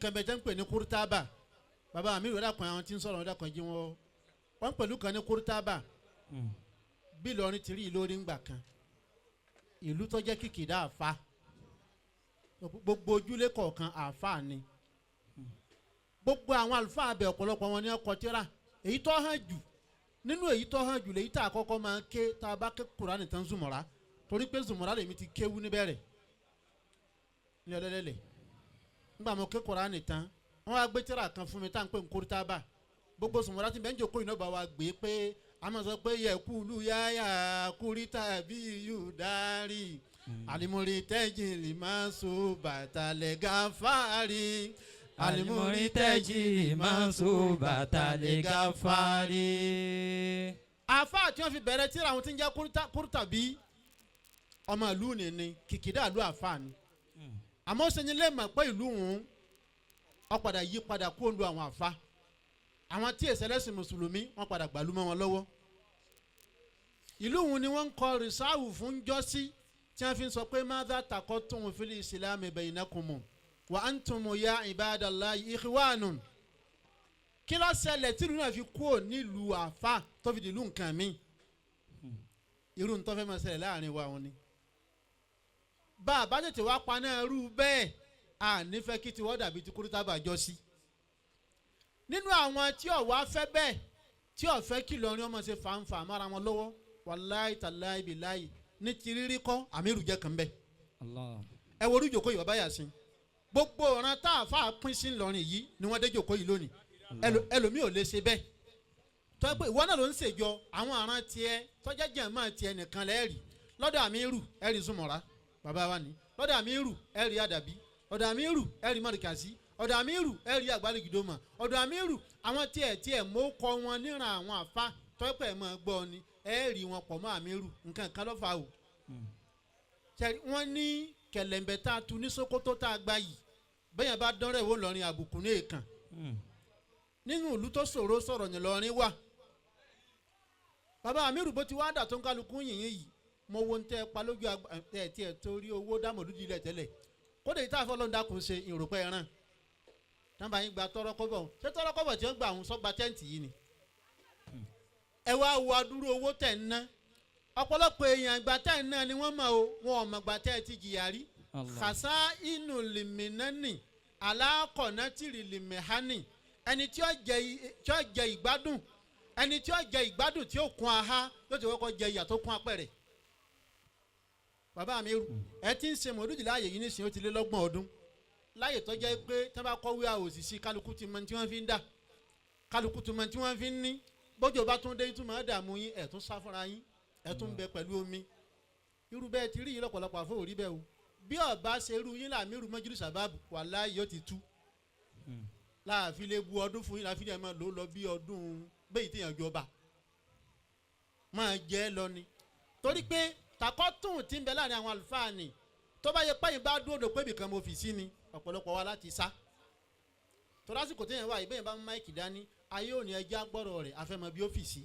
Ìlú kan bẹ tẹ́ ń pè ní Kúrútábà. Bàbá mi ìrọ̀lá kan, àwọn tí ń sọ̀rọ̀ ọ̀dà kan jí wọn, wọ́n ń pẹ̀lú kan ní Kúrútábà. Bí Ìlọrin ti rí ìlórí ńgbà kan, ìlú tó jẹ́ kìkìdá àfa, gbogbo ojúlé kọ̀ọ̀kan àfa ni. Gbogbo àwọn àlùfáà abẹ, ọ̀pọ̀lọpọ̀ wọn ní ọkọ̀ tíra. Èyí tó hàn jù nínú èyí tó hàn jù lèyí tá a kọ́kọ́ máa ń ké tá a bá ké Kùránì tán, Zùmọ̀rá, torí pé Zùmọ̀rá lèmi ti kéwú níbẹ̀rẹ̀ ní ọlẹ́lẹ́lẹ̀. Nígbà mo ké Kùránì tán, wọ́n wá gbé tíra kan fún mi tá à ń pè ní Kúrútábà. Gbogbo Zùmọ̀rá ti bẹ́ẹ̀ ń jòkó iná bá wa gbé pé a máa sọ pé yẹkulu yáyà kúrítà bí yúdárì alimuri tẹ́jì lè máa so bàtà lẹ̀ gáfárì. Alimuri tẹ́jì máa ń so bàtà lè gáfárì. Àáfàá tí wọ́n fi bẹ̀rẹ̀ tíra àwọn tí ń jẹ́ kúrútà bí ọmọ ìlú nìní, kìkìdá ìlú àáfàá ni. Àmọ́ sẹ́yìn lè mọ̀ pé ìlú òun ó padà yí padà kó lu àwọn àfa, àwọn tí èsì ẹlẹ́sìn mùsùlùmí, wọ́n padà gbàlú mọ́ wọn lọ́wọ́. Ìlú òun ni wọ́n ń kọ rìsáàwù fún jọ́sí tí wọ́n fi ń sọ pé madha taqattum fil islami bainakum wa antum ya ibadallahi ikhwanun. Kí ló ṣẹlẹ̀ tí ìlú náà fi kúrò nílùú àfa tó fi dìlú nǹkan mi? Irú nǹkan fẹ́ máa ṣẹlẹ̀ láàrin wa òun ni bá a bá tètè wá paná irú bẹ́ẹ̀, a nífẹ̀ẹ́ kí tiwọ́ dàbí ti Kúrútábà jọ sí. Nínú àwọn tí ò wá fẹ́ bẹ́ẹ̀, tí ò fẹ́ kí Ìlọrin ọmọ ṣe fàǹfà mára wọn lọ́wọ́, wàláì tàláì bìláì ní ti rírí kọ́, àmírù jẹ́ kàn bẹ́ẹ̀. Allah. Ẹ wo orí ìjòkó yìí, bàbá Yàsín, gbogbo ọ̀ràn tá a fà pín sí Ìlọrin yìí ni wọ́n dé jòkó yìí lónìí. Ẹlòmíì ò lè ṣe bẹ́ẹ̀ tọ́ ẹ pé ìwọ náà ló ń ṣèjọ àwọn àràn tiẹ̀ tọ́jà jẹ̀mọ́ tiẹ̀ nìkan lẹ́ẹ̀rì lọ́dọ̀ àmírù. Ẹ̀rì Zùmọ̀rá bàbá wa ní lọ́dọ̀ àmírù, ẹ̀rì àdàbí ọ̀dọ̀ àmírù, ẹ̀rì mọ̀rìkàsí ọ̀dọ̀ àmírù, ẹ̀rì àgbàlẹ̀gìdòmọ̀ ọ̀dọ̀ àmírù. Àwọn tiẹ̀ tiẹ̀ mọ́ kọ́ wọn níran àwọn àfa tọ́pẹ̀ mọ́ gbọ́ ni ẹ̀rì wọn pọ̀ mọ́ àmírù. Nǹkan kan ló fà o. Ṣẹ́rí, wọ́n ní kẹlẹ̀ǹbẹ̀ tá a tu ní Sókótó tá a gbà yìí, bẹ́ẹ̀ bá dánrẹ́ wò lọ́rin, àbùkù ní èèkàn. Nínú ìlú tó ṣòro sọ̀rọ̀ ní lọ́rin wà. Bàbá àmírù, bó ti wá dà tó ń kálukú yìnyín yìí, mo wo ń tẹ́ pa lójú ẹ tiẹ̀ torí owó dámọ̀lúdì ilẹ̀ tẹ́lẹ̀, kódà yìí tá a fọ́ lọ́n dákun ṣe ìròpẹ́ ẹran tábà yín gba tọrọkọ́bọ̀. Ṣé tọrọkọ́bọ̀ tí wọ́n gbà àwọn sọ́gba tẹ́ǹtì yìí ni? Ẹ wá wo adúrú owó tẹ̀ ń ná. Ọ̀pọ̀lọpọ̀ èèyàn, ìgbà tẹ̀ ń ná ni wọ́n mọ̀ o, wọn ò mọ̀ gbà tẹ́ ẹ ti jìyà rí. Allah. Kàṣá inú lìmínánì alákọ̀nátìrì lìmíhánì. Ẹni tí ó jẹ tí ó jẹ ìgbádùn, ẹni tí ó jẹ ìgbádùn tí ó kún aha, yóò ti kọ́kọ́ jẹ ìyà tó kún apẹ̀rẹ̀. Bàbá mi, ẹ ti ń ṣe mọ̀lúdì láàyè yìí nísìnyí, ó ti lé lọ́gbọ̀n ọdún, láyè tó jẹ́ pé tí wọ́n bá kọ́wé àwòsí, kálukú ti mọ tí wọ́n fi ń dà, kálukú ti mọ tí wọ́n fi ń ní. Bójú bá tún dé, tún máa dààmú yín, ẹ̀ tún sá fúnra yín, ẹ̀ tún bẹ pẹ̀lú omi. Irú bẹ́ẹ̀ ti rí yín lọ́pọ̀lọpọ̀ àfọ òrí bẹ́ẹ̀ o. Bí ọba ṣe irú yín làmírù mọ́júlù sábàbù, wàláhì yóò ti tú láàfin lè bu ọdún fún yín, láàfin lè máa lò ó lọ bí ọdún bẹ́ẹ̀ téèyàn jọba máa jẹ́ lọ ni, torí pé takọ́tún ti ń bẹ láàrin àwọn àlùfáà ni. Tó bá yẹ pẹ́yìn bá dúró dò pé ibìkan mo fi sí ni, ọ̀pọ̀lọpọ̀ wa láti sá torí àsìkò téèyàn wà yìí, bẹ́ẹ̀ bá mú mic dání, ayé òní ẹja gbọ́rọ̀ rẹ̀ afẹ́mọ bí ó fì sí.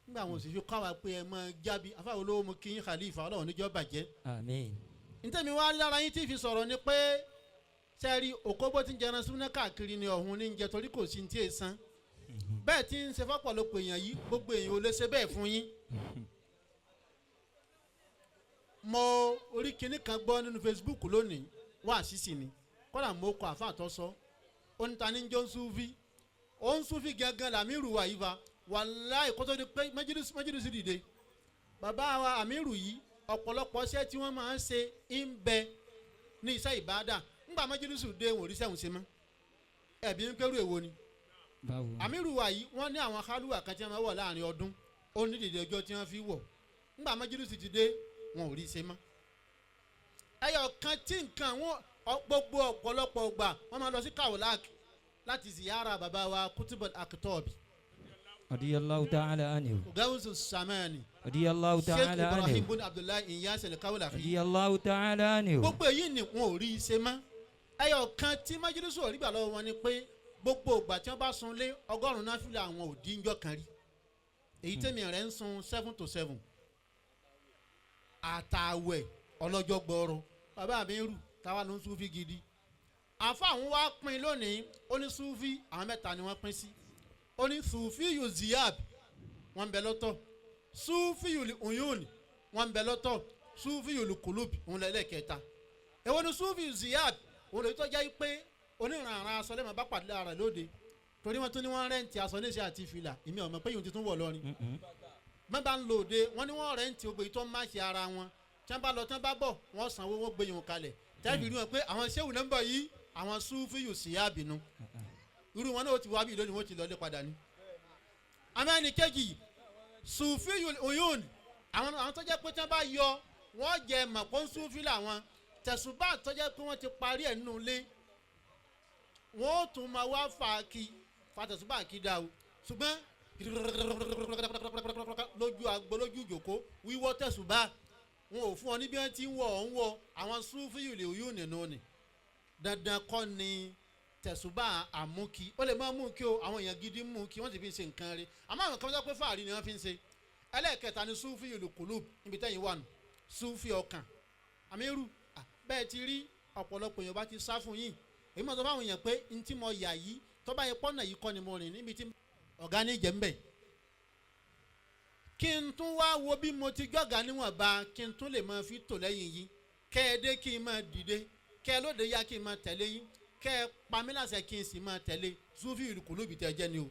Nígbà àwọn òṣìṣẹ́ kọ́ wa pé ẹ máa jábí afáwọn olówó mo kí yín, Khalifa, Ọlọ́run níjọ́ bàjẹ́. Àmín. Ntẹ́mi wá lára yín tí fi sọ̀rọ̀ ni pé sẹ́ẹ̀rì òkóbó tí ń jẹran súnmọ́ káàkiri ni ọ̀hún ní ń jẹ, torí kò sí ní tí ì san bẹ́ẹ̀ tí ń ṣe fọ́pọ̀lọpọ̀ èèyàn yìí. Gbogbo èèyàn ò lè ṣe bẹ́ẹ̀ fún yín. Mo orí kinní kan gbọ́ nínú Facebook lónìí, wá àṣìṣì ni kọ́dà mo kọ àfa àtọ́sọ. Ó ní ta ní jọ ń súnfí, ó ń súnfí gangan làmírù wà yìí fa. Wàláì, kótó di pé májílísì dìde, bàbá wa àmírù yìí, ọ̀pọ̀lọpọ̀ iṣẹ́ tí wọ́n máa ń ṣe ń bẹ ní iṣẹ́ ìbáadà. Ńgbà májílísì dé, wọn ò rí sẹ́wọ̀n ṣe mọ́. Ẹ̀bí ń pẹ́rù èwo ni? Báwo? Àmírù wa yìí, wọ́n ní àwọn kálúwà kan tí wọ́n máa wọ̀ láàrin ọdún, ó ní dìde ọjọ́ tí wọ́n fi wọ̀. Ńgbà májílísì ti dé, wọn ò rí ṣe mọ́. Ẹyọ kan tí nǹkan wọn gbogbo ọ̀pọ̀lọpọ̀ gbà, wọ́n máa lọ sí Kaolack láti ziyara bàbá wa Kutubul Akitobi. Radiyallahu ta'ala anhu. Gawusu Samani. Radiyallahu Sheikh ta'ala Ibrahim anhu. bin Abdullahi Inyas al-Kawlahi. Radiyallahu ta'ala anhu. Gbogbo èyí ni wọn ò rí i ṣe mọ́. Ẹyọ kan tí májílísù ò rí gbà lọ́wọ́ wọn ni pé gbogbo ìgbà tí wọ́n bá sun lé 100 náfìlà, àwọn ò dín jọ́ kan rí èyí tèmi rẹ̀ ń sun 7 to 7 àtàwẹ̀ ọlọ́jọ́ gbọ́ọ́rọ́. Bàbá mi rù táwa ló ń sún fi gidi. Àfa àwọn wá pín lónìí. Ó ní sufi àwọn mẹ́ta ni wọ́n pín sí. Ó ní sufi yu ziyab, wọ́n ń bẹ lọ́tọ̀. Sufi yu uyun, wọ́n ń bẹ lọ́tọ̀. Sufi yu kulub, òun lẹ́lẹ́kẹta. Èwo ni sufi yu ziyab? Òun lè tọ́jà pé oníranran aṣọ lẹ́mọ̀ bá pàdé ara lóde, torí wọ́n tún ní wọ́n rent aṣọ níṣẹ́ àti fìlà. Èmi ò mọ̀ pé yòó ti tún wọ̀ lọ́rin. Mọ́ bá ń lò òde, wọ́n ní wọ́n rent gbogbo ìtọ́ má ṣe ara wọn. Tí wọ́n bá lọ, tí wọ́n bá bọ̀, wọ́n sanwó, wọ́n gbé yòó kalẹ̀. Tẹ́lifí rí wọn pé àwọn sẹ́wù nọ́mbà yìí, àwọn sufi yu síyáàbì nu. Irú wọn náà ó ti wá bí lónìí, wọ́n ti lọlé padà ní. Àmọ́ ẹnì kejì, sufi yu oyún, àwọn tó jẹ́ pé tí wọ́n bá yọ, wọ́n jẹ mọ̀pọ́n sufi làwọn. Tẹ̀sùbá tó jẹ́ pé wọ́n ti parí ẹ̀ nínú ilé, wọ́n ó tún máa wá fà kí fa tẹ̀sùbá kí dá o, ṣùgbọ́n lójú agbo, lójú ìjòkó, wíwọ́ tẹ̀sùbá wọn ò fún ọ ní bí wọ́n ti ń wọ̀ ọ́ ń wọ̀. Àwọn sufi yu lè oyún nínú ni. Dandan kọ́ ni tẹ̀sùbá àmúkí, ó lè máa mú kí o. Àwọn èèyàn gidi mú kí wọ́n sì fi ń ṣe nǹkan rí, àmọ́ àwọn kan sọ pé fáàrí ni wọ́n fi ń ṣe. Ẹlẹ́ẹ̀kẹta ni sufi ìlúkulù, níbi tẹ́yìn wà nù, sufi ọkàn. Àmírù bẹ́ẹ̀ ti rí ọ̀pọ̀lọpọ̀ èèyàn bá ti sá fún yín. Èyí mọ̀ sọ fáwọn èèyàn pé n tí mo yà yìí, tó bá yẹ pọ́nà yìí kọ́ ni mo rìn níbi tí ọ̀gá ní jẹ́ ń bẹ̀, kí n tún wá wo bí mo ti jọ̀gá níwọ̀nba, kí n tún lè máa fi tò lẹ́yìn yín. Kẹ́ ẹ dé, kí n máa dìde. Kẹ́ ẹ lóde yá, kí n máa tẹ̀lé yín. Kẹ́ ẹ pa mí láṣẹ, kí n sì máa tẹ̀lé. Sufi ìlúkulù bí tẹ́ jẹ́ ni o.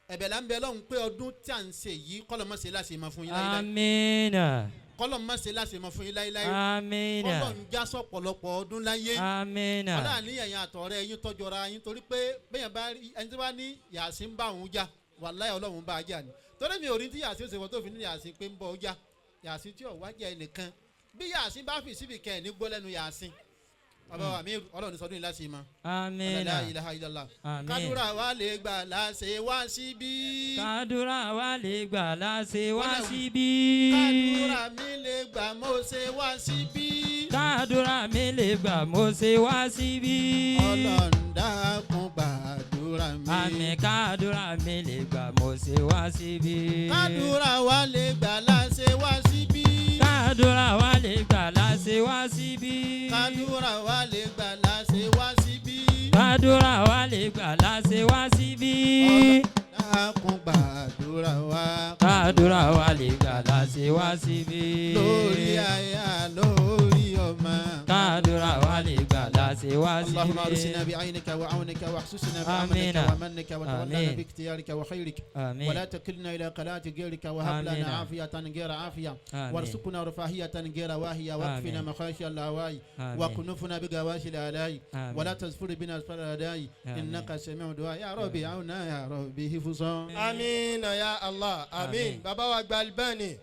Ẹ̀bẹ̀ là ń bẹ lọ́hùn pé ọdún tí à ń ṣe yìí, kọ́lọ̀ mọ́ ṣe láṣẹ máa fún yín láíláí. Amina. Kọ́lọ̀ mọ́ ṣe láṣẹ máa fún yín láíláí. Amina. Kọ́lọ̀ ń já sọ̀pọ̀lọpọ̀ ọdún láyé. Amina. Ọlọ́run ní ẹ̀yìn àtọ̀rẹ́ yín tọ́jọra yín, torí pé bẹ́yẹn bá rí ẹni tó bá ní Yàsín ń bá òun jà, wàláhì Ọlọ́run bá a jà ni. Torí mi ò rí tí Yàsín ó ṣe wọ́n tó fi ní Yàsín pé ń bọ̀ ó jà. Yàsín tí ò wá jẹ́ ẹnìkan, bí Yàsín bá fi síbi kẹ́ ẹ̀ ní gbọ́ lẹ́nu Yàsín. Bàbá wa mi, Ọlọ́run ní sọdún yìí láti mọ. Amina. La ilaha illallah. Àmín. Kádúrà wa lè gbà láṣẹ wá síbí. Kádúrà wa lè gbà láṣẹ wá Wọ́n náà- síbí. Kádúrà mi lè gbà mo ṣe wá síbí. Kádúrà mi lè gbà mo ṣe wá síbí. Ọlọ́run dákun gbàdúrà mi. Àmín, kádúrà mi lè gbà mo ṣe wá síbí. Kádúrà wa lè gbà láṣẹ wá síbí. Kádúrà wa lè gbà láṣẹ wá síbí. Kádúrà wa lè gbà láṣẹ wá síbí. Kádúrà wa lè gbà láṣẹ wá síbí. Dákun gbàdúrà wa. Kádúrà wa lè gbà láṣẹ wá síbí. Lórí aya, lórí ọmọ. Kádúrà wa lè gbà láṣẹ wá síbí. اللهم ارسنا بعينك وعونك واحسسنا بعملك آمين. ومنك وتولنا آمين. باختيارك وخيرك آمين. ولا تكلنا الى قلات غيرك، وهب آمين. لنا عافية غير عافية، آمين. وارزقنا رفاهية غير واهية، واكفنا آمين. مخاشي الهواي، آمين. وكنفنا بغواشي الآلاء، آمين. ولا تزفر بنا أسفل الأداء. آمين. إنك سميع الدعاء يا ربي، عونا يا ربي حفظا. Amina ya Allah, amin. Àmín. Bàbá wa gba Albani.